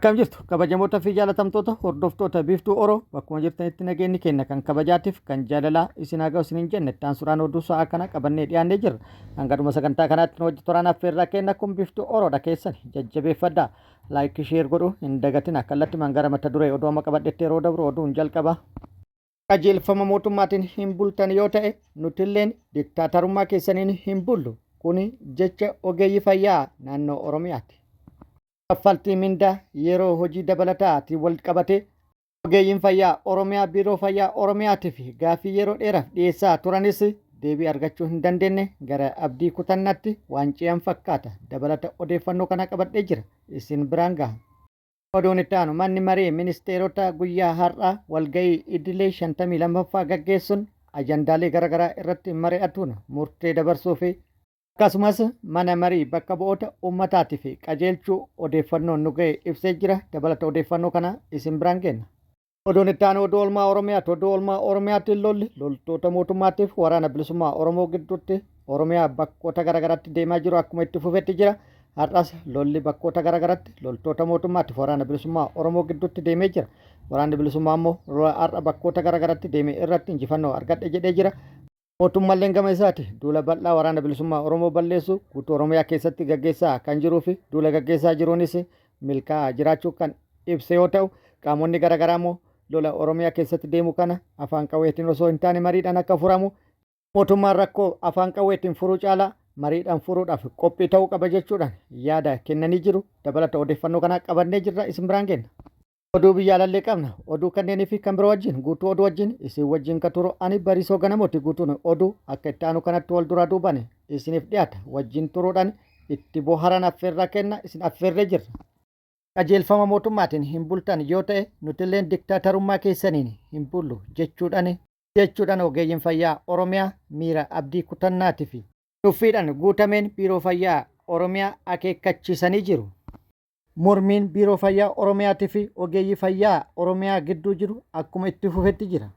Akkam jirtu kabajamoota fi jaalatamtoota hordoftoota Biiftuu Oro, bakkuma jirtanitti nageenyi keenya kan kabajaatiif kan jaalalaa isin haa ga'u isiniin jenne. Itti aansuudhaan oduu sa'aa kana qabannee dhiyaannee jirra. Hanga dhuma sagantaa kanaatti nu wajji turaan affeerraa keenya. Kun Biiftuu Oroodha, keessan jajjabeeffadhaa. Like, share godhuu hin dagatina. Kallattimaan gara mata duree oduu amma qabadhetti yeroo dabru, oduun jalqaba. Qajeelfama mootummaatiin hin bultan yoo ta'e, nutilleen diktaatarummaa keessaniin hin bullu. Kuni jecha ogeeyyii fayyaa naannoo Oromiyaati. Kaffaltii mindaa yeroo hojii dabalataatiin wal qabatee ogeeyyiin fayyaa Oromiyaa Biiroo Fayyaa Oromiyaatiif gaaffii yeroo dheeraaf dhiyeessaa turanis deebii argachuu hin dandeenye, gara abdii kutannaatti waan ce'an fakkaata. Dabalata odeeffannoo kana qabadhee jira. Isin biraan gaha. Oduun itti aanu, manni maree ministeerota guyyaa har'aa walga'ii idilee 52ffaa gaggeessuun ajandaalee garaagaraa irratti mari'atuun murtee dabarsuu fi akkasumas mana marii bakka bu'oota uummataatiif qajeelchuu odeeffannoon nu ga'e ibsee jira. Dabalata odeeffannoo kana isin biraan geenna. Oduun itti aanu oduu oolmaa Oromiyaati. Oduu oolmaa Oromiyaatiin lolli loltoota mootummaatiif waraana bilisummaa Oromoo gidduutti Oromiyaa bakkoota garaagaraatti deemaa jiru akkuma itti fufetti jira. Har'as lolli bakkoota garaagaraatti loltoota mootummaatiif waraana bilisummaa Oromoo gidduutti deemee jira. Waraanni bilisummaa immoo lola har'a bakkoota garaagaraatti deeme irratti injifannoo argadhe jedhee jira. Mootummalleen gama isaati duula bal'aa waraana bilisummaa Oromoo balleessu guutuu Oromiyaa keessatti gaggeessaa kan jiruu fi duula gaggeessaa jiruunis milkaa'aa jiraachuu kan ibse yoo ta'u, qaamonni garaagaraa immoo lola Oromiyaa keessatti deemu kana afaan qawweetiin osoo hin taane mariidhaan akka furamu, mootummaan rakkoo afaan qawweetiin furuu caalaa mariidhaan furuudhaaf qophii ta'uu qaba jechuudhaan yaada kennanii jiru. Dabalata odeeffannoo kanaa qabannee jirra, isin biraan geenna. Oduu biyya alallee qabna. Oduu kanneenii fi kan biroo wajjin, guutuu oduu wajjin isin wajjin ka turu ani Bariisoo Ganamooti. Guutuun oduu akka itti aanu kanatti wal duraa duubaan isiniif dhiyaata. Wajjin turuudhaan itti boharan affeerraa kenna, isin affeerree jirra. Qajeelfama mootummaatiin hin bultan yoo ta'e, nutilleen diktaatarummaa keessaniin hin bullu jechuudhaan ogeeyyiin fayyaa Oromiyaa miira abdii kutannaatii fi nuffiidhaan guutameen Biiroo Fayyaa Oromiyaa akeekkachiisanii jiru. Mormiin Biiroo Fayyaa Oromiyaatii fi ogeeyyii fayyaa Oromiyaa gidduu jiru akkuma itti fufetti jira.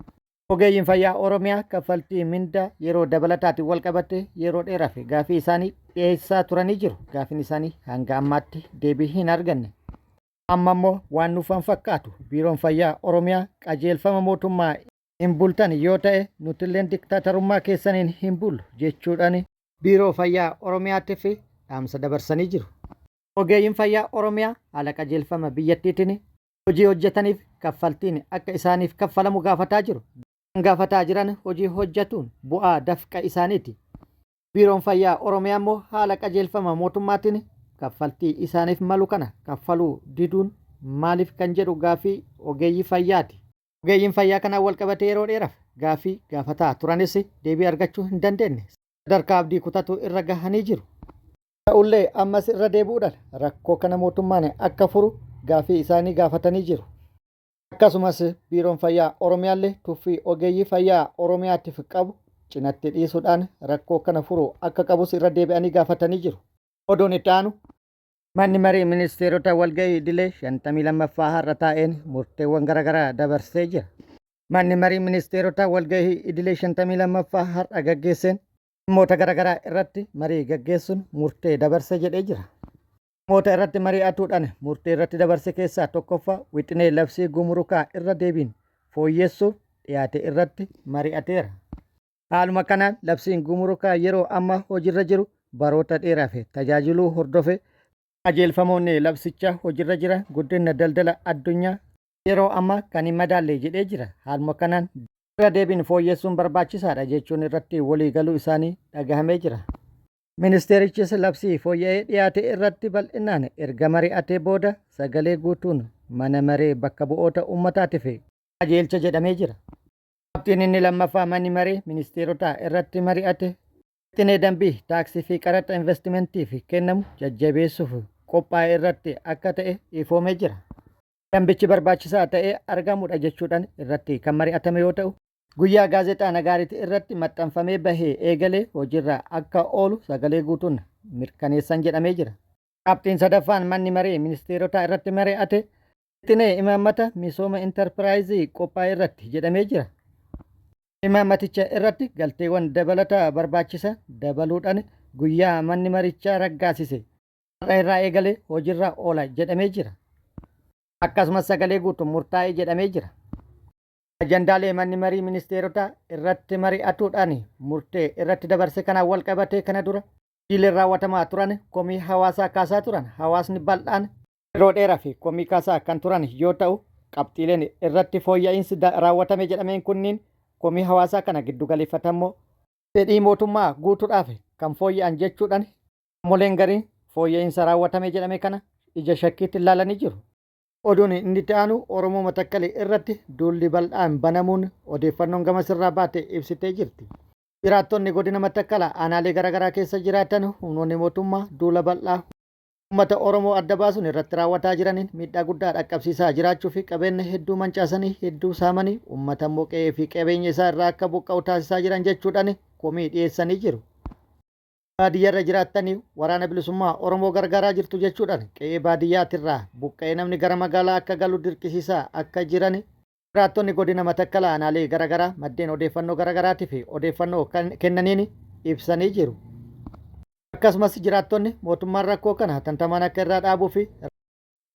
Ogeeyyiin fayyaa Oromiyaa kaffaltii mindaa yeroo dabalataatiin wal qabatee yeroo dheeraaf gaafii isaanii dhiyeessaa turanii jiru. Gaafiin isaanii hanga ammaatti deebii hin arganne. Amma immoo waan nuufan fakkaatu, Biiroon Fayyaa Oromiyaa qajeelfama mootummaa hin bultan yoo ta'e, nutilleen diktaatarummaa keessaniin hin bullu jechuudhaan Biiroo Fayyaa Oromiyaatiif dhaamsa dabarsanii jiru. Ogeeyyiin fayyaa Oromiyaa haala qajeelfama biyyattiitiin hojii hojjetaniif kaffaltiin akka isaaniif kaffalamu gaafataa jiru. Kan gaafataa jiran hojii hojjetuun bu'aa dafqa isaaniiti. Biiroon Fayyaa Oromiyaa immoo haala qajeelfama mootummaatiin kaffaltii isaaniif malu kana kaffaluu diduun maaliif kan jedhu gaaffii ogeeyyii fayyaati. Ogeeyyiin fayyaa kanaan walqabatee yeroo dheeraaf gaaffii gaafataa turanis deebii argachuu hin dandeenye. Sadarkaa abdii kutatuu irra gahanii jiru. Ta'ullee ammas irra deebi'uudhaan rakkoo kana mootummaan akka furu gaaffii isaanii gaafatanii jiru. Akkasumas Biiroon Fayyaa Oromiyaallee tuffii ogeeyyii fayyaa Oromiyaatiif qabu cinatti dhiisuudhaan rakkoo kana furuu akka qabus irra deebi'anii gaafatanii jiru. Oduun itti aanu. Manni Marii Ministeerota walga'ii idilee 52ffaa har'a taa'een murteewwan garaagaraa dabarsee jira. Manni Marii Ministeerotaa walga'ii idilee 52ffaa har'a gaggeesseen dhimmoota garaagaraa irratti marii gaggeessuun murtee dabarse jedhee jira. Dhimmoota irratti mari'atuudhaan murtee irratti dabarse keessaa tokkoffaa wixinee labsii gumurukaa irra deebiin fooyyessuuf dhiyaate irratti mari'ateera. Haaluma kanaan labsiin gumurukaa yeroo ammaa hojiirra jiru baroota dheeraaf tajaajiluu hordofee qajeelfamoonni labsichaa hojiirra jiran guddina daldala addunyaa yeroo ammaa kan hin madaalle jedhee jira. Haaluma kanaan irra deebiin fooyyessuun barbaachisaadha jechuun irratti walii galuu isaanii dhagahamee jira. Ministeerichis labsii fooyya'ee dhiyaate irratti bal'inaan erga mari'atee booda sagalee guutuun mana maree bakka bu'oota uummataatiif qajeelcha jedhamee jira. Qabxiin inni lammaffaa manni maree ministeerotaa irratti mari'ate wixinee dambii taaksii fi qaraxa investimentiif kennamu jajjabeessuuf qophaa'e irratti akka ta'e ifoomee jira. Dambichi barbaachisaa ta'ee argamudha jechuudhaan irratti kan mari'atame yoo ta'u, guyyaa gaazexaa Nagaarit irratti maxxanfamee bahee eegalee hojiirra akka oolu sagalee guutuun mirkaneessan jedhamee jira. Qabxiin sadaffaan manni maree ministeerotaa irratti mari'ate wixinee imaammata misooma intarpiraayizii qophaa'e irratti jedhamee jira. Imaammaticha irratti galteewwan dabalataa barbaachisan dabaluudhaan guyyaa manni marichaa raggaasise har'a irraa eegalee hojiirra oola jedhamee jira. Akkasumas sagalee guutuun murtaa'e jedhamee jira. Ajandaalee manni marii ministeerotaa irratti mari'atuudhaan murtee irratti dabarse kanaan wal qabatee kana dura hojiileen raawwatamaa turan komii hawaasaa kaasaa turan. Hawaasni bal'aan yeroo dheeraa fi komii kaasaa kan turan yoo ta'u, qabxiileen irratti fooyya'iinsi raawwatame jedhameen kunniin komii hawaasaa kana giddu galeeffatammoo fedhii mootummaa guutuudhaaf kan fooyya'an jechuudhaan qaamoleen gariin fooyya'iinsa raawwatame jedhame kana ija shakkiitti ilaalanii jiru. Oduun inni itti aanu Oromoo Matakkali irratti duulli bal'aan banamuun odeeffannoon gamasirraa baate ibsitee jirti. Jiraattonni godina Mattakkala aanaalee garaagaraa keessa jiraatan humnoonni mootummaa duula bal'aa uummata Oromoo adda baasuun irratti raawwataa jiraniin miidhaa guddaa dhaqqabsiisaa jiraachuu fi qabeenya hedduu mancaasanii, hedduu saamanii, uummata immoo qe'ee fi qabeenya isaa irraa akka buqqa'u taasisaa jiran jechuudhaan komii dhiyeessanii jiru. Baadiyyarra jiraattanii Waraana Bilisummaa Oromoo gargaaraa jirtu jechuudhaan qe'ee baadiyyaatirraa buqqa'ee namni gara magaalaa akka galu dirqisiisaa akka jiran jiraattonni godina Matakkala aanaalee garaagaraa maddeen odeeffannoo garaagaraatii fi odeeffannoo kennaniin ibsanii jiru. Akkasumas jiraattonni mootummaan rakkoo kana hatantamaan akka irraa dhaabuu fi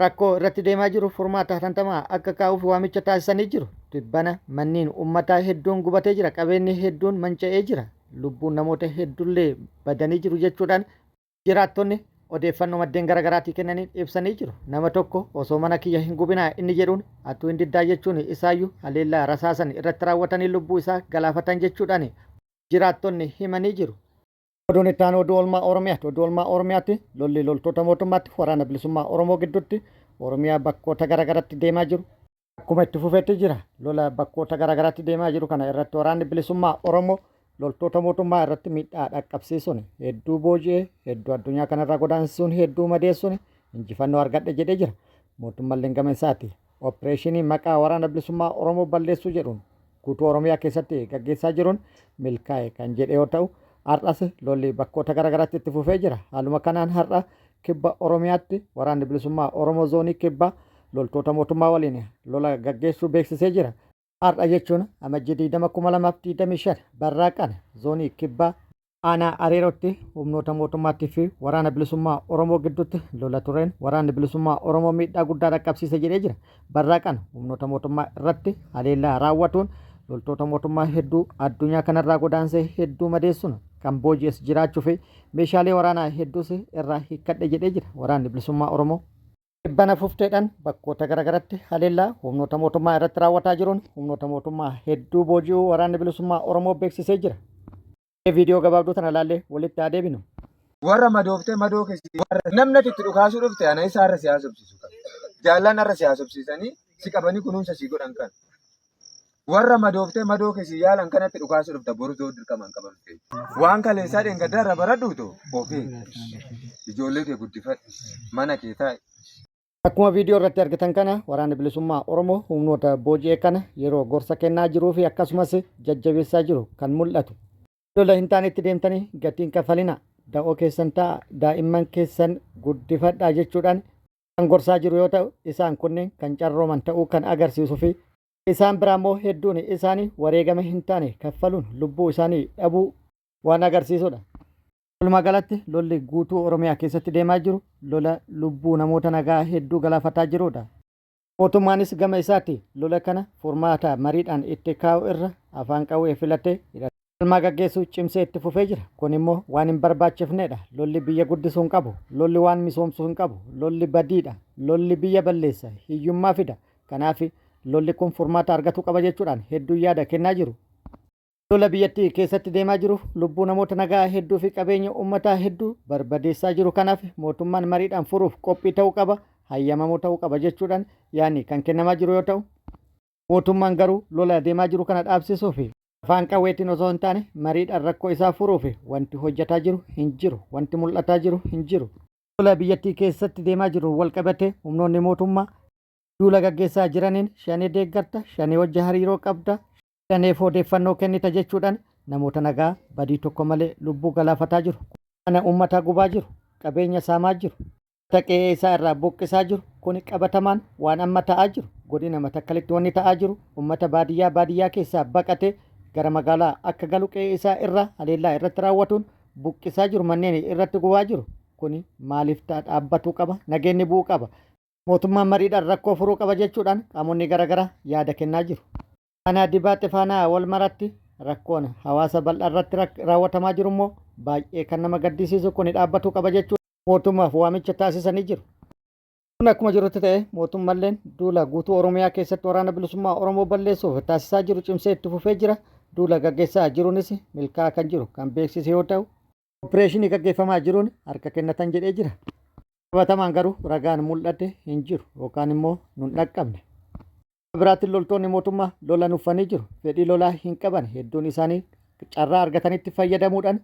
rakkoo irratti deemaa jiru furmaata hatantamaa akka kaa'uuf waamicha taasisanii jiru. Tibbana manneen uummataa hedduun gubatee jira. Qabeenyi hedduun manca'ee jira. Lubbuun namoota hedduullee badanii jiru jechuudhaan jiraattonni odeeffannoo maddeen garaagaraatii kennaniin ibsanii jiru. Nama tokko osoo mana kiyya hin gubinaa inni jedhuun atuu hin diddaa jechuun isaayyuu haleellaa rasaasan irratti raawwatanii lubbuu isaa galaafatan jechuudhaan jiraattonni himanii jiru. Oduun itti aanu oduu oolmaa Oromiyaati. Oduu oolmaa Oromiyaatti lolli loltoota mootummaatti waraana bilisummaa Oromoo gidduutti Oromiyaa bakkoota garaagaratti deemaa jiru akkuma itti fufetti jira. Lola bakkoota garaagaraatti deemaa jiru kana irratti waraanni bilisummaa Oromoo loltoota mootummaa irratti miidhaa dhaqqabsiisuun hedduu booji'ee, hedduu addunyaa kanarraa godaansisuun, hedduu madeessuun injifannoo argadhe jedhee jira. Mootummaan gama isaati Oppireeshinii maqaa Waraana Bilisummaa Oromoo balleessuu jedhuun guutuu Oromiyaa keessatti gaggeessaa jiruun milkaa'e kan jedhe yoo ta'u, har'as lolli bakkoota garaagaraatti itti fufee jira. Haaluma kanaan har'a kibba Oromiyaatti Waraanni Bilisummaa Oromoo Zoonii Kibbaa loltoota mootummaa waliin lola gaggeessuu beeksisee jira. Har'a jechuun Amajjii 20, 2025 barraaqaan Zoonii Kibbaa Aanaa Areerootti humnoota mootummaattii fi Waraana Bilisummaa Oromoo gidduutti lola tureen Waraanni Bilisummaa Oromoo miidhaa guddaa dhaqqabsiise jedhee jira. Barraaqaan humnoota mootummaa irratti haleellaa raawwatuun loltoota mootummaa hedduu addunyaa kanarraa godaansee, hedduu madeessuun kan booji'es jiraachuu fi meeshaalee waraanaa hedduus irraa hiikkadhe jedhee jira Waraanni Bilisummaa Oromoo. Tibbana fufteedhaan bakkoota garaagaratti haleellaa humnoota mootummaa irratti raawwataa jiruun humnoota mootummaa hedduu booji'uu Waraanni Bilisummaa Oromoo beeksisee jira. Viidiyoo gabaabduu tana laallee walitti haa deebinu. Warra madooftee madoo keessi warra namni ati itti dhukaasuu dhufte ana isa har'a si haasofsiisu kan. Jaallan har'a si haasofsiisanii si qabanii kunuunsa si godhan kan. Warra madooftee madoo keessi yaalan kanatti dhukaasuu dhufta boru zoo dirqamaan qabamte. Waan kaleessaa dheengaddaa irraa baradhuutu ofii ijoollee kee guddifadhu mana kee taa'i. Akkuma viidiyoo irratti argitan kana Waraanni Bilisummaa Oromoo humnoota booji'e kana yeroo gorsa kennaa jiruu fi akkasumas jajjabeessaa jiru kan mul'atu. Lola hin taanetti deemtanii gatiin kaffalina, da'oo keessan ta'a, daa'imman keessan guddifadhaa jechuudhaan kan gorsaa jiru yoo ta'u, isaan kunneen kan carrooman ta'uu kan agarsiisuu fi isaan biraa immoo hedduun isaanii wareegama hin taane kaffaluun lubbuu isaanii dhabuu waan agarsiisudha. Walumaa galatti lolli guutuu Oromiyaa keessatti deemaa jiru lola lubbuu namoota nagaa hedduu galaafataa jirudha. Mootummaanis gama isaati lola kana furmaata mariidhaan itti kaa'u irra afaan qawwee filatee falmaa gaggeessuu cimsee itti fufee jira. Kun immoo waan hin barbaachifnedha. Lolli biyya guddisuu hin qabu. Lolli waan misoomsu hin qabu. Lolli badiidha. Lolli biyya balleessa. Hiyyummaa fida. Kanaaf lolli kun furmaata argatuu qaba jechuudhaan hedduun yaada kennaa jiru. Lola biyyattii keessatti deemaa jiru lubbuu namoota nagaa hedduu fi qabeenya uummataa hedduu barbadeessaa jiru kanaaf mootummaan mariidhaan furuuf qophii ta'uu qaba, hayyamamoo ta'uu qaba jechuudhaan yaadni kan kennamaa jiru yoo ta'u, mootummaan garuu lola deemaa jiru kana dhaabsisuu fi afaan qawweetiin osoo hin taane mariidhaan rakkoo isaa furuuf wanti hojjetaa jiru hin jiru, wanti mul'ataa jiru hin jiru. Lola biyyattii keessatti deemaa jiru walqabatee humnoonni mootummaa duula gaggeessaa jiraniin Shanee deeggarta, Shanee wajji hariiroo qabda, Shaneef odeeffannoo kennita jechuudhaan namoota nagaa badii tokko malee lubbuu galaafataa jiru. Mana uummataa gubaa jiru. Qabeenya saamaa jiru. Uummata qe'ee isaa irraa buqqisaa jiru. Kuni qabatamaan waan amma ta'aa jiru. Godina Matakkalitti wanni ta'aa jiru uummata baadiyyaa baadiyyaa keessaa baqatee gara magaalaa akka galu qe'ee isaa irraa haleellaa irratti raawwatuun buqqisaa jiru, manneen irratti gubaa jiru. Kuni maaliif ta'a? Dhaabbatuu qaba. Nageenyi bu'uu qaba. Mootummaan mariidhaan rakkoo furuu qaba jechuudhaan qaamonni garaagaraa yaada kennaa jiru. Aanaa Dibaaxi faana wal maratti rakkoon hawaasa bal'aa irratti raawwatamaa jiru immoo baay'ee kan nama gaddisiisu kun dhaabbatuu qaba jechuun mootummaaf waamicha taasisanii jiru. Kun akkuma jirutti ta'e mootummalleen duula guutuu Oromiyaa keessatti waraana bilisummaa Oromoo balleessuuf taasisaa jiru cimsee itti fufee jira. Duula gaggeessaa jiruunis milkaa'aa kan jiru kan beeksise yoo ta'u, opereeshinii gaggeeffamaa jiruun harka kennatan jedhee jira. Qabatamaan garuu ragaan mul'ate hin jiru yookaan immoo nun dhaqqabne. Biraatiin loltoonni mootummaa lola nuffanii jiru. Fedhii lolaa hin qaban hedduun isaanii carraa argatanitti fayyadamuudhaan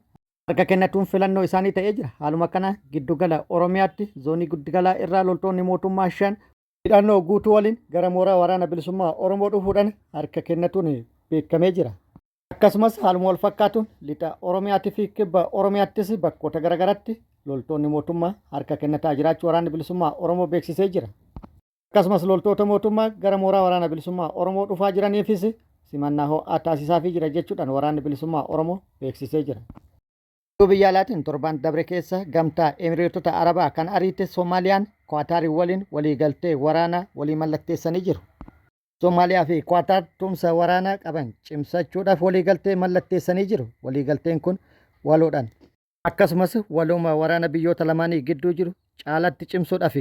harka kennatuun filannoo isaanii ta'ee jira. Haaluma kana giddugala Oromiyaatti zoonii giddugalaa irraa loltoonni mootummaa 5 hidhannoo guutuu waliin gara mooraa waraana bilisummaa Oromoo dhufuudhaan harka kennatuun beekamee jira. Akkasumas haaluma wal fakkaatuun lixa Oromiyaatii fi kibba Oromiyaattis bakkoota garaagaraatti loltoonni mootummaa harka kennataa jiraachuu waraanni bilisummaa Oromoo beeksisee jira. Akkasumas loltoota mootummaa gara mooraa waraana bilisummaa Oromoo dhufaa jiraniifis simannaa ho'aa taasisaafii jira jechuudhaan waraanni bilisummaa Oromoo beeksisee jira. Oduu biyya alaatiin torban dabre keessa gamtaa Emireetota Arabaa kan ariite Soomaaliyaan Kwaataarii waliin waliigaltee waraanaa walii mallatteessanii jiru. Soomaaliyaa fi Kwaataar tumsa waraanaa qaban cimsachuudhaaf waliigaltee mallatteessanii jiru. Waliigalteen kun waloodhaan. Akkasumas walooma waraana biyyoota lamaanii gidduu jiru caalatti cimsuudhaaf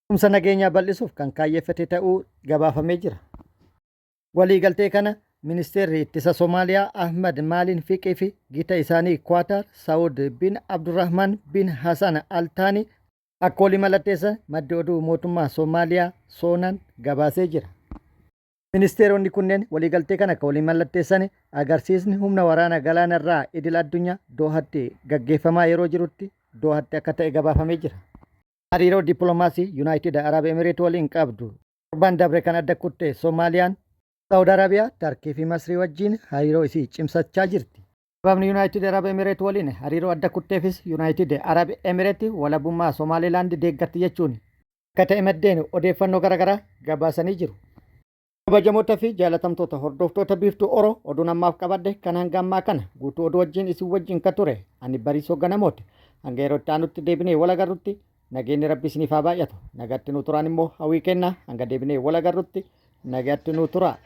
tumsa nageenyaa bal'isuuf kan kaayyeffate ta'uu gabaafamee jira. Waliigaltee kana ministeerri ittisa Somaaliyaa Ahmad Maalin Fiqii fi gita isaanii Kwaataar Saawud bin Abdurrahman bin Hassan Altaani akka walii mallatteessan maddi oduu mootummaa Somaaliyaa Soonaan gabaasee jira. Ministeeronni kunneen waliigaltee kana akka walii mallatteessan agarsiisni humna waraana galaana irraa idil addunyaa Doohatti gaggeeffamaa yeroo jirutti Doohatti akka ta'e gabaafamee jira. Hariiroo dippiloomaasii Yuunaayitid Arab Emireet waliin qabdu torban dabre kan adda kutte Soomaaliyaan Saawud Arabiyaa, Tarkii fi Masrii wajjin hariiroo isii cimsachaa jirti. Sababni Yuunaayitid Arab Emireet waliin hariiroo adda kutteefis Yuunaayitid Arab Emireet walabummaa Somaalilaand deeggarti jechuun akka ta'e maddeen odeeffannoo garaagaraa gabaasanii jiru. Kabajamoota fi jaalatamtoota hordoftoota Biiftuu Oro, oduun ammaaf qabadhe kan hanga ammaa kana guutuu oduu wajjin isin wajjin ka ture ani Bariisoo Ganamooti. Hanga yeroo itti aanutti deebinee wal agarrutti nageenyi Rabbi isiniif haa baay'atu. Nagatti nu turaan immoo hawwii kenna. Hanga deebinee wal agarrutti nagatti nu tura.